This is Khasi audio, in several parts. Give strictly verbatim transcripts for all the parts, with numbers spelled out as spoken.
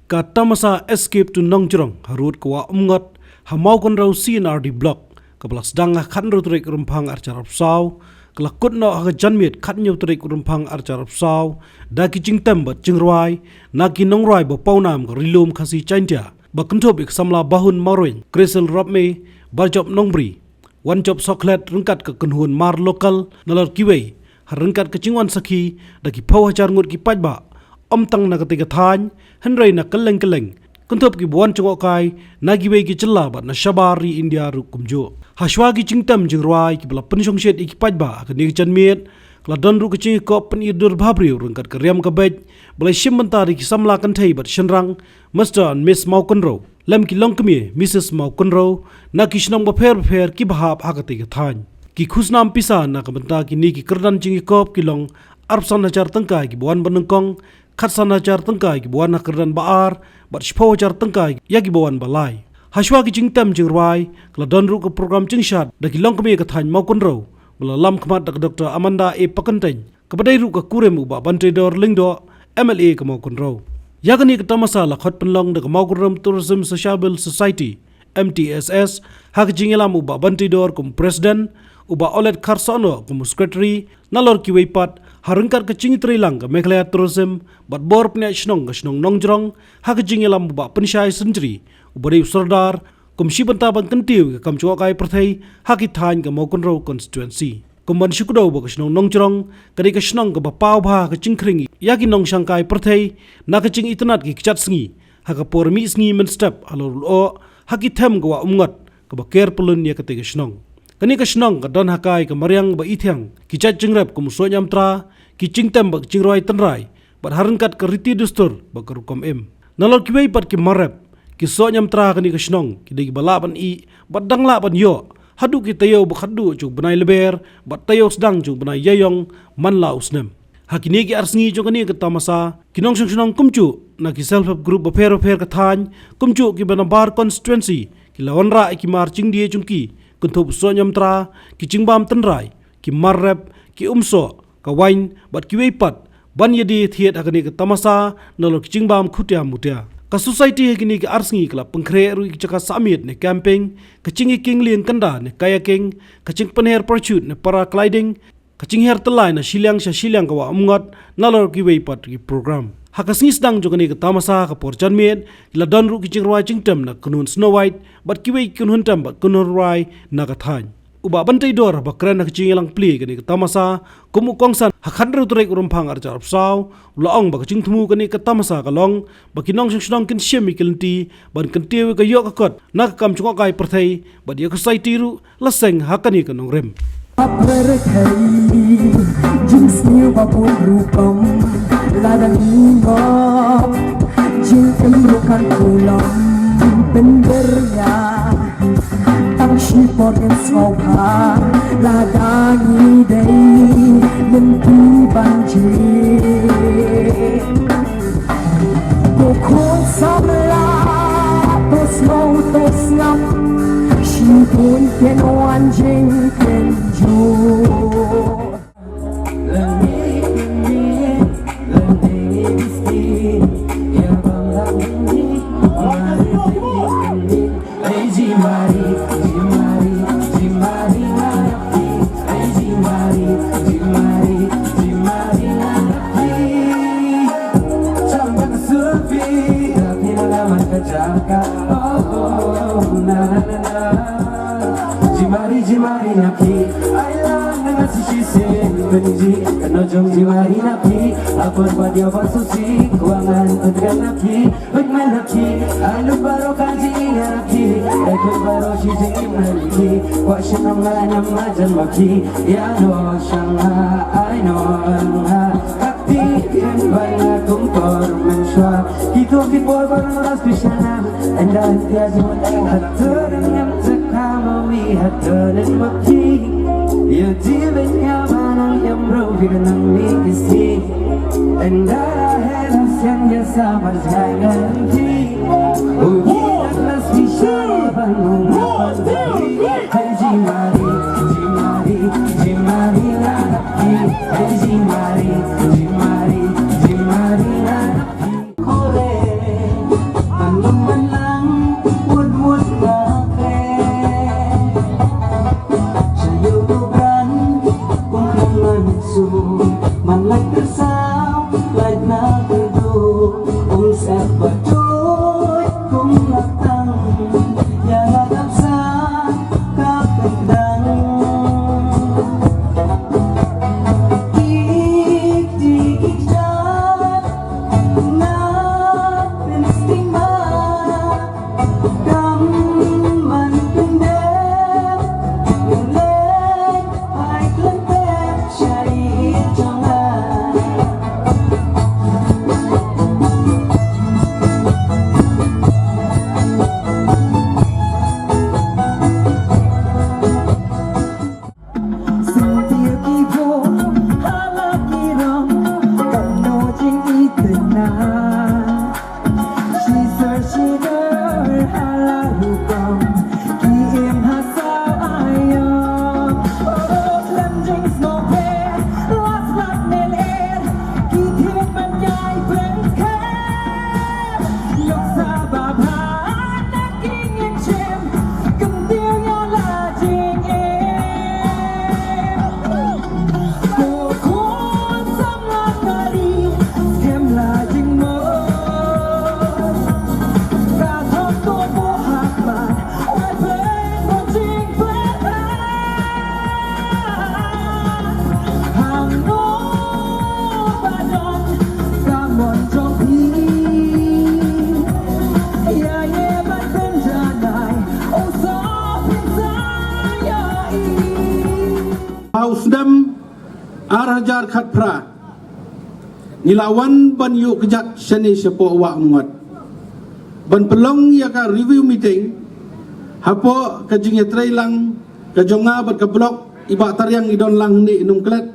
Ka tamasa Escape to Nongjrong harud ka Wah Umngot ha Mawkynrew C and R D Block, kaba la sdang ha khathynriew tarik Rymphang arhajar arphew saw, ka la kut noh ha ka janmiet khathynñiew tarik Rymphang arhajar arphew saw da ki jingtem bad jingrwai na ki nongrwai ba pawnam ka Ri Lum Khasi Jaiñtia, ba kynthup ïa ka samla Bahun Marwein, Crescel Rapmay, Barjop Nongbri, Wanjop Sohkhlet ryngkat ka kynhun mar local, nalor kiwei ha ryngkat ka jingwan sakhi da ki phew hajar ngut ki paidbah, ym tang na katei ka thaiñ, hynrei na kylleng kylleng, kynthup kiba wan jngohkai na kiwei ki jylla bad na shabar ri India ruh kumjuh. Hashwa ki jingtem jingrwai kiba la pynshongshit ïa ki paidbah ha kane ka janmiet, ka la don ruh ka jingïakop pynïaid dur bhabriew ryngkat ka riam ka beit, ba la shim bynta da ki samla kynthei bad shynrang, Mister and Miss Mawkynrew, lem ki longkmie, Missus Mawkynrew, na ki shnong bapher bapher kiba hap ha katei ka thaiñ. Ki khusnam pisa na ka bynta kine ki kyrdan jingïakop ki long arphew san hajar tyngka ïa kiba wan ba nyngkong, khatsan hajar tyngka ïa kiba wan ha kyrdan ba ar, bad shiphew hajar tyngka ïa kiba wan ba lai. Hashwa ki jingtem jingrwai, ka la don ruh ka program jingshad da ki longkmie ka thaiñ Mawkynrew, ba la lam khmat da ka Doktor Amanda A Pakyntein, kaba dei ruh ka kurim u Bah Banteidor Lyngdoh, M L A ka Mawkynrew. Ïa kane ka tamasa la khot pynlong da ka Mawkynrew Tourism Sociable Society, M T S S, ha ka jingïalam u Bah Banteidor kum u President, u Bah Olet Kharsohnoh kum u Secretary, nalor kiwei pat, ha ryngkat ka jingïatreilang ka Meghalaya Tourism bad bor pynïaid shnong ka shnong Nongjrong, ha ka jingïalam u Bah Pynshai Synjri, uba dei u Sordar, kum shi bynta ban kyntiew ïa ka kam jngohkai pyrthei ha ki thaiñ ka Mawkynrew Constituency. Kum ban shu kdew ba ka shnong Nongjrong ka dei ka shnong kaba paw bha ha ka jingkhring ïa ki nongshangkai pyrthei na ka jingitynnad ki kjat sngi, ha ka por mih sngi mynstep halor u lyoh, ha ki them ka Wah Umngot, kaba ker pyllun ïa katei ka shnong. Kane ka shnong ka don ha ka mariang ba ithiang, ki jait jingrep kum u soh ñiamtra, ki jingtem bad ki jingrwai tynrai, bad ha ryngkat ka riti dustur bad ka rukom im. Nalor kiwei pat ki mar rep, ki soh ñiamtra ha kane ka shnong, ki dei kiba lah ban ïeh bad dang lah ban ïoh, haduh ki taïew ba khatduh jong u bnai Lber bad taïew sdang jong u bnai Ïaïong man la u snem. Ha kine ki ar sngi jong kane ka tamasa, ki nongshong shnong kumjuh na ki self help group bapher bapher ka thaiñ, kumjuh kiba na bar constituency, ki la wanrah ïa ki mar jingdie jong ki, kynthup u soh ñiamtra, ki jingbam tynrai, ki mar rep, ki umsoh, ka wain, bad kiwei pat, ban ïadie thied ha kane ka tamasa nalor ki jingbam khutia mutia. Ka society ha kine ki ar sngi ka la pynkhreh ruh ïa ki jaka sahmiet ne camping, ka jingïakieng lieng kynda ne kayaking, ka jingpynher parachute ne paragliding, ka jinghiar tyllai na shiliang sha shiliang ka Wah Umngot, nalor kiwei pat ki program. Ha ka sngi sdang jong kane ka tamasa ha ka por janmiet, ki la don ruh ki jingrwai jingtem na ka kynhun Snow White, bad kiwei ki kynhun tem bad kynhun rwai na ka thaiñ. U Bah Banteidor haba kren ha ka jingïalang plie kane ka tamasa, kum u kongsan ha khathynriew tarik u Rymphang arhajar arphew saw, u la ong ba ka jingthmu kane ka tamasa ka long, ba ki nongshong shnong kin shim ïa ki lynti, ban kyntiew ïa ka ïoh ka kot, na ka kam jngohkai pyrthei, bad ïa ka society ruh, la seng ha kane ka nongrim. Pyrthei, jingsniew ba bun rukom, lada ngi ngop, jingim ruh kan kulom, pynbeit ïa, tang shipor ngin sngewbha, lada ngi dei, lynti ban jied. Ko khun samla, to sngew to sngap, shibun kin wan jingkynjoh. Jimari, jimari na phi, ai la na nga si shi sim, benji, kano jong jimari na phi, apor badia basu si, kuangan tutkan na phi, Big man na phi, anu baro kanji na phi, ekun baro shi jing na phi, kwa shanam na nyam majan ma phi, ya no shang ha, ai no ha, kati kan bana kum por men shwa, kito ki por baro ras pishana, enda tia jum, hatur nyam takamo mi hatur ma phi, ya jiben ya bana yam ro vidanang mi kisi. And I had a song, yes, I was hanging. Oh, yeah, let's be sure of a moment. Hey, Jimari, Jimari, Jimari, la, hey, Jimari, Jimari, Jimari, la, hey, Kore. Su man lait kyrsaw, lait na kyrduh, um sep ba tuid kum na tang, ïa nga dap sa ka kyndang. Tik tik ik jar, na pynsting ma. Ha u snem ar hajar khatphra, ngi la wan ban ïuh kjat shane shapoh Wah Umngot ban pynlong ïa ka review meeting hapoh ka jingïatreilang ka jong nga bad ka block, i Bah Tariang i don lang hangne i Nongklet.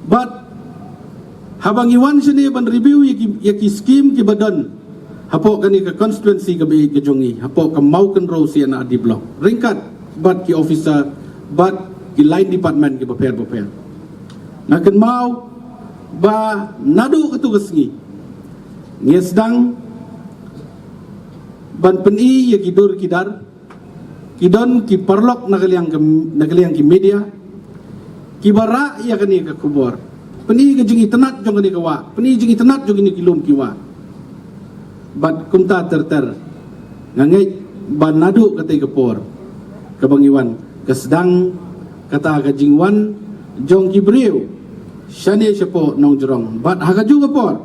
Bad haba ngi wan shane ban review ïa ki, ïa ki scheme kiba don hapoh kane ka constituency kaba ïeit ka jong ngi, hapoh ka Mawkynrew C&RD block, ryngkat bad ki officer bad ki line department kiba pher bapher. Nga kynmaw ba naduh katu ka sngi ngi sdang ban pyni ïa ki dur ki dar, ki don ki paralok na ka liang ka, na ka liang ki media, kiba rah ïa kane ka khubor, pyni ka jingitynnad jong kane ka wah, pyni jingitynnad jong kine ki lum ki wah. Bad kumta ter ter, nga ngeit ba naduh katei ka por kaba ngi wan, ka sdang kata ka jingwan jong ki briew shane shapoh Nongjrong. Bad ha kajuh ka por,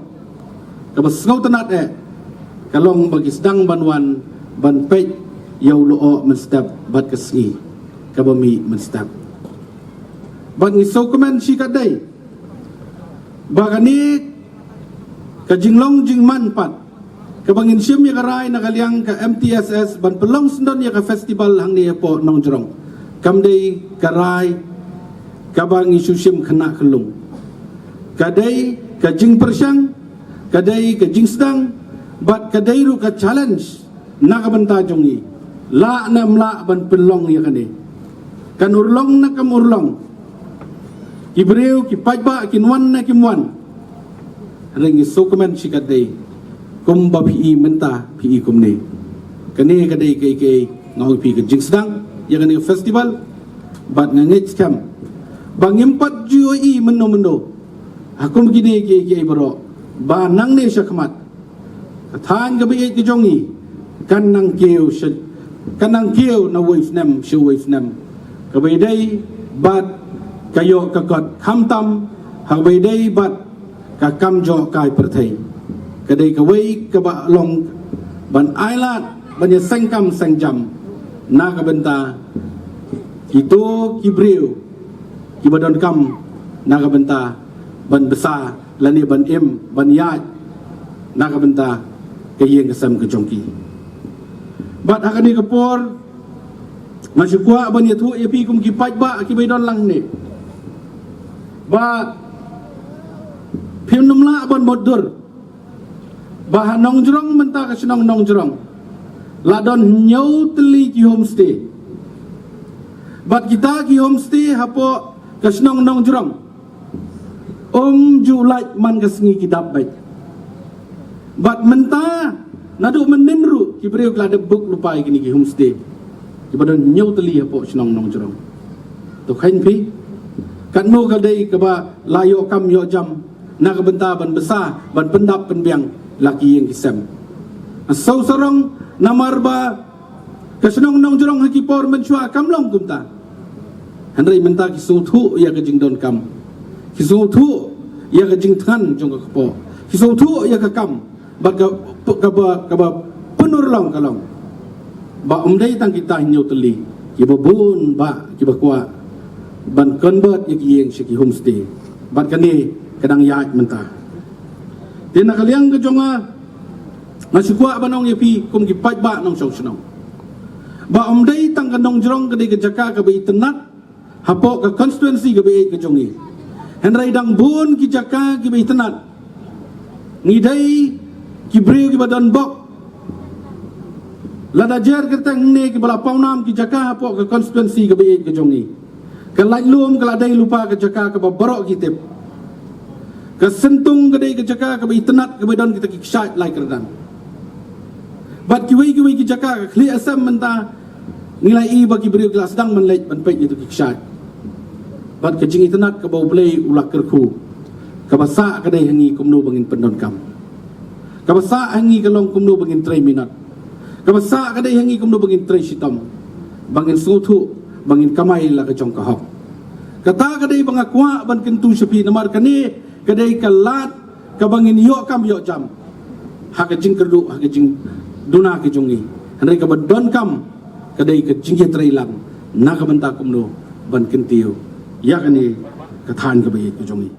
kaba sngewtynnad eh ka long ba ki sdang ban wan ban peit ïa u lyoh mynstep bad ka sngi kaba mih mynstep. Bad ngi sngewkmen shikatdei ba kane ka jinglong jingman pat kaba ngin shim ïa ka rai na ka liang ka M T S S ban pynlong syndon ïa ka festival hangne hapoh Nongjrong kam dei ka rai kaba ngi shu shim khynnah khyllung. Ka dei ka jingpyrshang, ka dei ka jingsdang, bad ka dei ruh ka challenge na ka bynta jong ngi, lah ne em lah ban pynlong ïa kane. Kan urlong ne kam urlong, ki briew ki paidbah kin wan ne kim wan, hynrei ngi sngewkmen shikatdei kumba phi i mynta phi i kumne. Kane ka dei kaei kaei nga ong ïa phi ka jingsdang ïa kane ka festival. Bad nga ngeit skhem ba ngim pat ju ïohi mynno mynno ha kum kine kiei kiei baroh, ba nangne shakhmat ka thaiñ kaba ïeit ka jong ngi kan nang kiew sha, kan nang kiew na uwei u snem sha uwei u snem, kaba ïadei bad ka ïoh ka kot, khamtam ha kaba ïadei bad ka kam jong ka pyrthei. Ka dei kawei kaba long ban ailad ban ïaseng kam seng jam na ka bynta kito ki briew kiba donkam na ka bynta ban bsa lane ban im ban ïaid na ka bynta ka ïing ka sem ka jong ki. Bad ha kane ka por nga shu kwah ban ïathuh ïa phi kum ki paidbah kiba don lang hangne ba phim nym lah ban mutdur ba ha Nongjrong mynta, ka shnong Nongjrong, la don hynñiew tylli ki homestay. Bad kita ki homestay hapoh ka shnong Nongjrong um ju lait man ka sngi ki dap beit. Bad mynta naduh mynnin ruh ki briew ki la dep book lypa ïa kine ki homestay kiba don hynñiew tylli hapoh shnong Nongjrong. To kheiñ phi, Katno ka dei kaba la ïoh kam ïoh jam na ka bynta ban bsa, ban pyndap pynbiang la ki ïing ki sem. Sngewsarong namar ba ka shnong Nongjrong ha ki por mynshuwa kam long kumta. Hynrei mynta ki sngewthuh ïa ka jingdonkam, ki sngewthuh ïa ka jingthngan jong ka kpoh, ki sngewthuh ïa ka kam. Bad ka, kaba, kaba pynurlong ka long ba ym dei tang kita hynñiew tylli, kiba bun bah kiba kwah ban convert ïa ki ïing sha ki homestay. Bad kane ka dang ïaid mynta. Te na ka liang ka jong nga, nga shu kwah ban ong ïa phi kum ki paidbah nongshong shnong ba ym dei tang ka Nongjrong ka dei ka jaka kaba itynnad hapoh ka constituency kaba ïeit ka jong ngi. Hynrei dang bun ki jaka kiba itynnad. Ngi dei ki briew kiba don bok. Lada jer kyrteng ne kiba la pawnam ki jaka hapoh ka constituency kaba ïeit ka jong ngi. Ka laitlum ka la dei lypa ka jaka kaba baroh ki tip. Ka Syntung ka dei ka jaka kaba itynnad kaba don kita ki kshaid lai kyrdan. Bad kiwei kiwei ki jaka ka khlieh sem mynta ngi la i ba ki briew ki la sdang ban leit ban peit ïa ki kshaid. Bad ka jingitynnad kaba U Blei u la kyrkhu, kaba sah ka dei ha ngi kumno ba ngin pyndonkam. Kaba sah ha ngi ka long kumno ba ngin trei minot. Kaba sah ka dei ha ngi kumno ba ngin trei shitom, ba ngin sngewthuh ba ngin kamai la ka jong ka hok. Kata ka dei ba nga kwah ban kyntu sha phi namar kane ka dei ka lad kaba ngin ïoh kam ïoh jam ha ka jingkyrduh, ha ka jingduna ka jong ngi. Hynrei kaba donkam ka dei ka jingïatreilang na ka bynta kumno ban kyntiew ïa kane ka thaiñ kaba ïeit ka jong ngi.